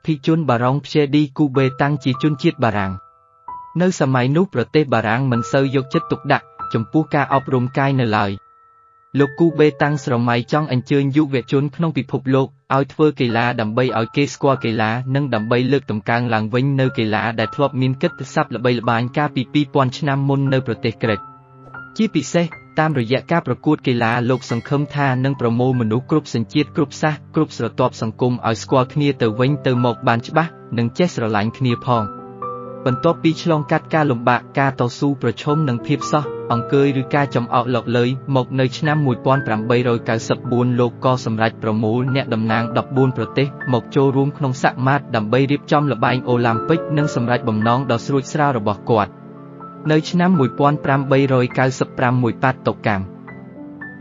ភិជនបារ៉ុងព្យែឌីគូបេតាំងជាជនជាតិបារាំងនៅសម័យនោះប្រទេសបារាំងមិនសូវយកចិត្តទុកដាក់ចំពោះការអប់រំកាយនៅឡើយលោកគូបេតាំងស្រមៃចង់អញ្ជើញយុវជនក្នុងពិភពលោកឲ្យធ្វើកីឡាដើម្បីឲ្យគេស្គាល់កីឡានិងដើម្បីលើកតម្កើងឡើងវិញនៅកីឡាដែលធ្លាប់មានកិត្តិសព្ទល្បីល្បាញកាលពី2000ឆ្នាំមុននៅប្រទេសក្រិកជាពិសេសតាមរយៈការប្រកួតកីឡាលោកសង្ឃឹមថានឹងប្រមូលមនុស្សគ្រប់សញ្ជាតិគ្រប់សាសន៍គ្រប់ស្រទាប់សង្គមឲ្យស្គាល់គ្នាទៅវិញទៅមកបានច្បាស់និងចេះស្រឡាញ់គ្នាផងបន្ទាប់ពីឆ្លងកាត់ការលំបាកការតស៊ូប្រឈមនឹងភាពសោះអង្គើយឬការចំអកលកលើយមកនៅឆ្នាំ1894លោកក៏សម្រេចប្រមូលអ្នកតំណាង14ប្រទេសមកចូលរួមក្នុងសមាជដើម្បីរៀបចំល្បែងអូឡាំពិកនិងសម្រេចបំណងដ៏ស្រួចស្រាវរបស់គាត់នៅឆ្នាំ1895មួយបាតុកម្ម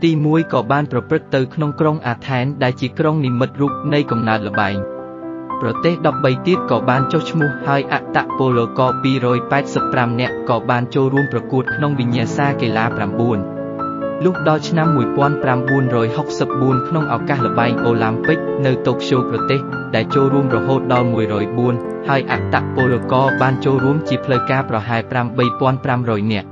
ទី1ក៏បានប្រព្រឹត្តទៅក្នុងក្រុងអាថែនដែលជាក្រុងនិមិត្តរូបនៃកំណើតល្បែងប្រទេស13ទៀតក៏បានចុះឈ្មោះហើយអត្តពលករ285នាក់ក៏បានចូលរួមប្រកួតក្នុងវិញ្ញាសាកីឡា9លុះដល់ឆ្នាំ1964ក្នុងឱកាសល្បែងអូឡាំពិកនៅតូក្យូប្រទេសដែលចូលរួមរហូតដល់104ហើយអត្តពលករបានចូលរួមជាផ្លូវការប្រហែល8500នាក់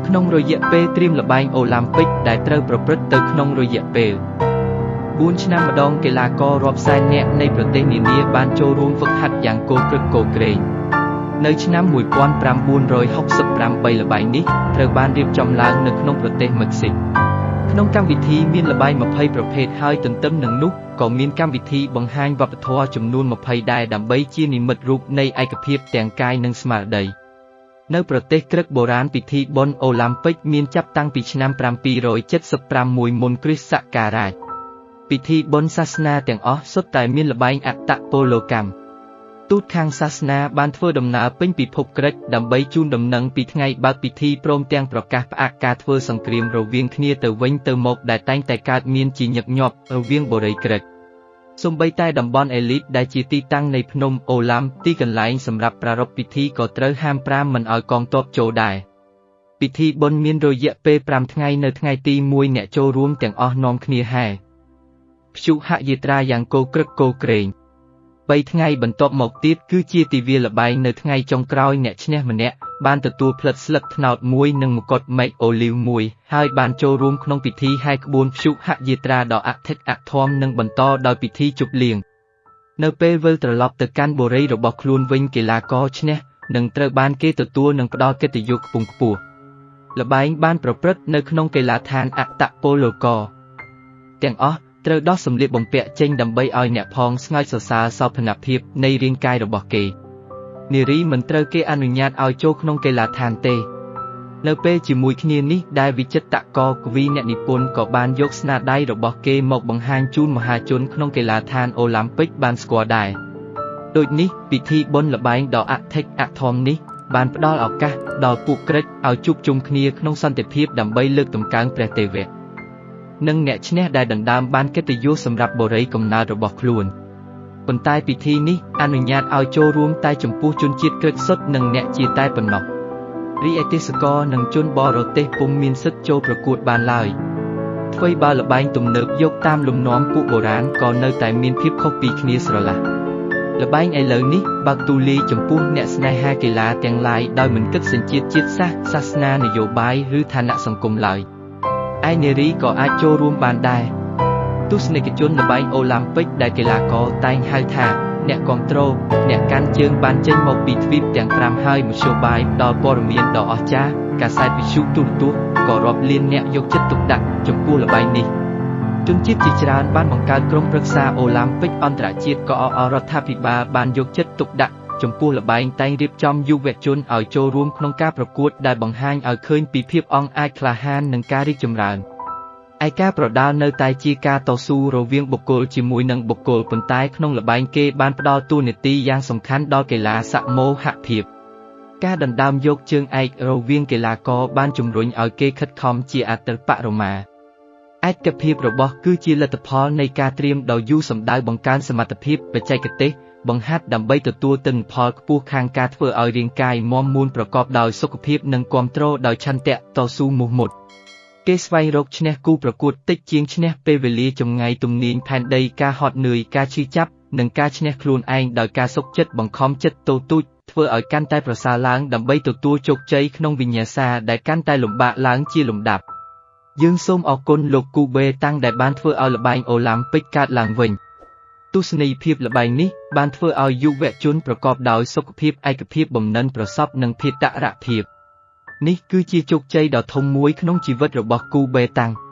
ក្នុងរយៈពេលត្រៀមល្បែងអូឡាំពិកដែលត្រូវប្រព្រឹត្តទៅក្នុងរយៈពេល4ឆ្នាំម្ដងកីឡាកររាប់សែននាក់នៃប្រទេសនានាបានចូលរួមហ្វឹកហាត់យ៉ាងគោក្រឹកគោក្រែងនៅឆ្នាំ1968ល្បែងនេះត្រូវបានរៀបចំឡើងនៅក្នុងប្រទេសមិចស៊ិកក្នុងកម្មវិធីមានល្បែង20ប្រភេទហើយទន្ទឹមនឹងនោះក៏មានកម្មវិធីបង្ហាញវប្បធម៌ចំនួន20ដែរដើម្បីជានិមិត្តរូបនៃឯកភាពទាំងកាយនិងស្មារតីនៅប្រទេសក្រិកបុរាណពិធីបុណ្យអូឡាំពិកមានចាប់តាំងពីឆ្នាំ775មុនគ្រិស្តសករាជពិធីបុណ្យសាសនាទាំងអស់សុទ្ធតែមានល្បែងអត្តពលកម្មទូតខាងសាសនាបានធ្វើដំណើរពេញពិភពក្រិកដើម្បីជូនដំណឹងពីថ្ងៃបើកពិធីព្រមទាំងប្រកាសផ្អាកការធ្វើសង្គ្រាមរវាងគ្នាទៅវិញទៅមកដែលតែងតែកើតមានជាញឹកញាប់រវាងបុរីក្រិកសូម្បីតែតំបន់អេលីតដែលជាទីតាំងនៃភ្នំអូឡាំទីកន្លែងសម្រាប់ប្រារព្ធពិធីក៏ត្រូវហាមប្រាមមិនឲ្យកងទ័ពចូលដែរពិធីបុណ្យមានរយៈពេល5ថ្ងៃនៅថ្ងៃទី1អ្នកចូលរួមទាំងអស់នាំគ្នាហែព្យុហយាត្រាយ៉ាងគោក្រឹកគោក្រែង3ថ្ងៃបន្ទាប់មកទៀតគឺជាទិវាល្បែងនៅថ្ងៃចុងក្រោយអ្នកឈ្នះម្នាក់បានទទួលផ្លិតស្លឹកត្នោតមួយនិងមកុដមែកអូលីវមួយហើយបានចូលរួមក្នុងពិធីហែក្បួនព្យុហយាត្រាដ៏អធិកអធមនិងបន្តដោយពិធីជប់លៀងនៅពេលវិលត្រឡប់ទៅកាន់បុរីរបស់ខ្លួនវិញកីឡាករឈ្នះនឹងត្រូវបានគេទទួលនិងផ្ដល់កិត្តិយសខ្ពង់ខ្ពស់ល្បែងបានប្រព្រឹត្តនៅក្នុងកីឡាដ្ឋានអត្តពលករទាំងអស់ត្រូវដោះសម្លៀកបំពាក់ចេញដើម្បីឲ្យអ្នកផងស្ងើចសរសើរសោភ័ណភាពនៃរាងកាយរបស់គេនារីមិនត្រូវគេអនុញ្ញាតឲ្យចូលក្នុងកីឡាដ្ឋានទេនៅពេលជាមួយគ្នានេះដែលវិចិត្រករកវីអ្នកនិពន្ធក៏បានយកស្នាដៃរបស់គេមកបង្ហាញជូនមហាជនក្នុងកីឡាដ្ឋានអូឡាំពិកបានស្គាល់ដែរដូចនេះពិធីបុណ្យល្បែងដ៏អធិកអធមនេះបានផ្ដល់ឱកាសដល់ពួកក្រិចឲ្យជួបជុំគ្នាក្នុងសន្តិភាពដើម្បីលើកតម្កើងព្រះទេវៈនិងអ្នកឈ្នះដែលដណ្ដើមបានកិត្តិយសសម្រាប់បុរីកំណើតរបស់ខ្លួនប៉ុន្តែពិធីនេះអនុញ្ញាតឲ្យចូលរួមតែចំពោះជនជាតិក្រិកសុទ្ធនិងអ្នកជាតែប៉ុណ្ណោះរីឯទេសករនិងជនបរទេសពុំមានសិទ្ធិចូលប្រកួតបានឡើយថ្វីបើល្បែងទំនើបយកតាមលំនាំពួកបុរាណក៏នៅតែមានភាពខុសពីគ្នាស្រឡះល្បែងឥឡូវនេះបើកទូលាយចំពោះអ្នកស្នេហាកីឡាទាំងឡាយដោយមិនគិតសញ្ជាតិជាតិសាសន៍សាសនានយោបាយឬឋានៈសង្គមឡើយឯនារីក៏អាចចូលរួមបានដែរទស្សនិកជនល្បែងអូឡាំពិកដែលកីឡាករតែងហៅថាអ្នកគាំទ្រអ្នកកាន់ជើងបានចេញមកពីទ្វីបទាំង5ហើយមធ្យោបាយផ្ដល់ព័ត៌មានដ៏អស្ចារ្យកាសែតវិទ្យុទូរទស្សន៍ក៏រាប់លានអ្នកយកចិត្តទុកដាក់ចំពោះល្បែងនេះជនជាតិជាច្រើនបានបង្កើតក្រុមប្រឹក្សាអូឡាំពិកអន្តរជាតិក៏អរដ្ឋាភិបាលបានយកចិត្តទុកដាក់ចំពោះល្បែងតែងរៀបចំយុវជនឲ្យចូលរួមក្នុងការប្រកួតដែលបង្ហាញឲ្យឃើញពីភាពអង់អាចក្លាហាននិងការរីកចម្រើនឯការប្រដាល់នៅតែជាការតស៊ូរវាងបុគ្គលជាមួយនឹងបុគ្គលប៉ុន្តែក្នុងល្បែងគេបានផ្ដល់តួនាទីយ៉ាងសំខាន់ដល់កីឡាសមូហភាពការដណ្ដើមយកជើងឯករវាងកីឡាករបានជំរុញឲ្យគេខិតខំជាអតិបរមាឯកភាពរបស់គឺជាលទ្ធផលនៃការត្រៀមដ៏យូរសម្ដៅបង្កើនសមត្ថភាពបច្ចេកទេសបង្ហាត់ដើម្បីទទួលទិន្នផលខ្ពស់ខាងការធ្វើឲ្យរាងកាយមាំមួនប្រកបដោយសុខភាពនិងគាំទ្រដោយឆន្ទៈតស៊ូមោះមុត គេស្វែងរកឈ្នះគូប្រកួតតិចជាងឈ្នះពេលវេលាចម្ងាយទំនាញផែនដីការហត់នឿយការឈឺចាប់ និងការឈ្នះខ្លួនឯងដោយការសុខចិត្តបង្ខំចិត្តតូចៗធ្វើឲ្យកាន់តែប្រសើរឡើងដើម្បីទទួលជោគជ័យក្នុងវិញ្ញាសាដែលកាន់តែលំបាកឡើងជាលំដាប់យើងសូមអរគុណលោកគូបេតាំងដែលបានធ្វើឲ្យល្បែងអូឡាំពិកកើតឡើងវិញទស្សនីយភាពល្បែងនេះបានធ្វើឲ្យយុវជនប្រកបដោយសុខភាពឯកភាពបំណិនប្រសពនិងភេតរភាពនេះគឺជាជោគជ័យដ៏ធំមួយក្នុងជីវិតរបស់គូបេតាំង។